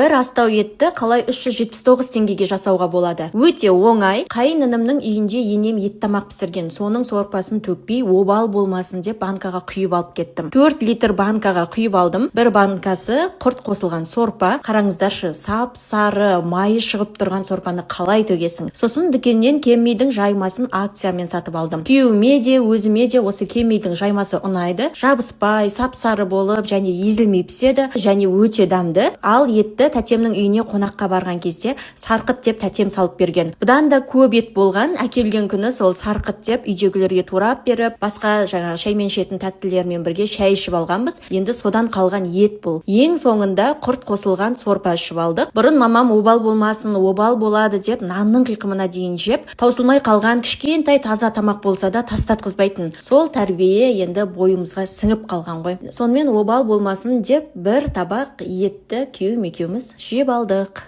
Бір астау етті қалай 379 теңгеге жасауға болады? Өте оңай. Қайын інімнің үйінде енем ет тамақ пісірген. Соның сорпасын төкпей, обал болмасын деп банкаға құйып алып кеттім. 4 литр банкаға құйып алдым. Бір банкасы құрт қосылған сорпа. Қараңыздаршы, сап сары майы шығып тұрған сорпаны қалай төгесің? Сосын дүкеннен Кеммидің жаймасын акциямен сатып алдым. Күйеуіме де, өзіме де осы Кеммидің жаймасы ұнайды. Жабыспай, сап сары болып және езілмей піседі және өте дәмді. Ал етті тәтемнің үйіне қонаққа барған кезде сарқыт деп тәтем салып берген. Бұдан да көп ет болған. Әкелген күні сол сарқыт деп үйдегілерге турап беріп, басқа жаңағы шаймен ішетін тәттілермен бірге шай ішіп алғанбыз. Енді содан қалған ет бұл. Ең соңында құрт қосылған сорпа ішіп алдық. Бұрын мамам обал болмасын, обал болады деп нанның қиқымына дейін жеп, таусылмай қалған кішкентай таза тамақ болса да тастатқызбайтын. Сол тәрбие енді бойымызға сіңіп қалған ғой. Сонымен, обал болмасын деп бір табақ етті күйеуім екеуміз жеп алдық.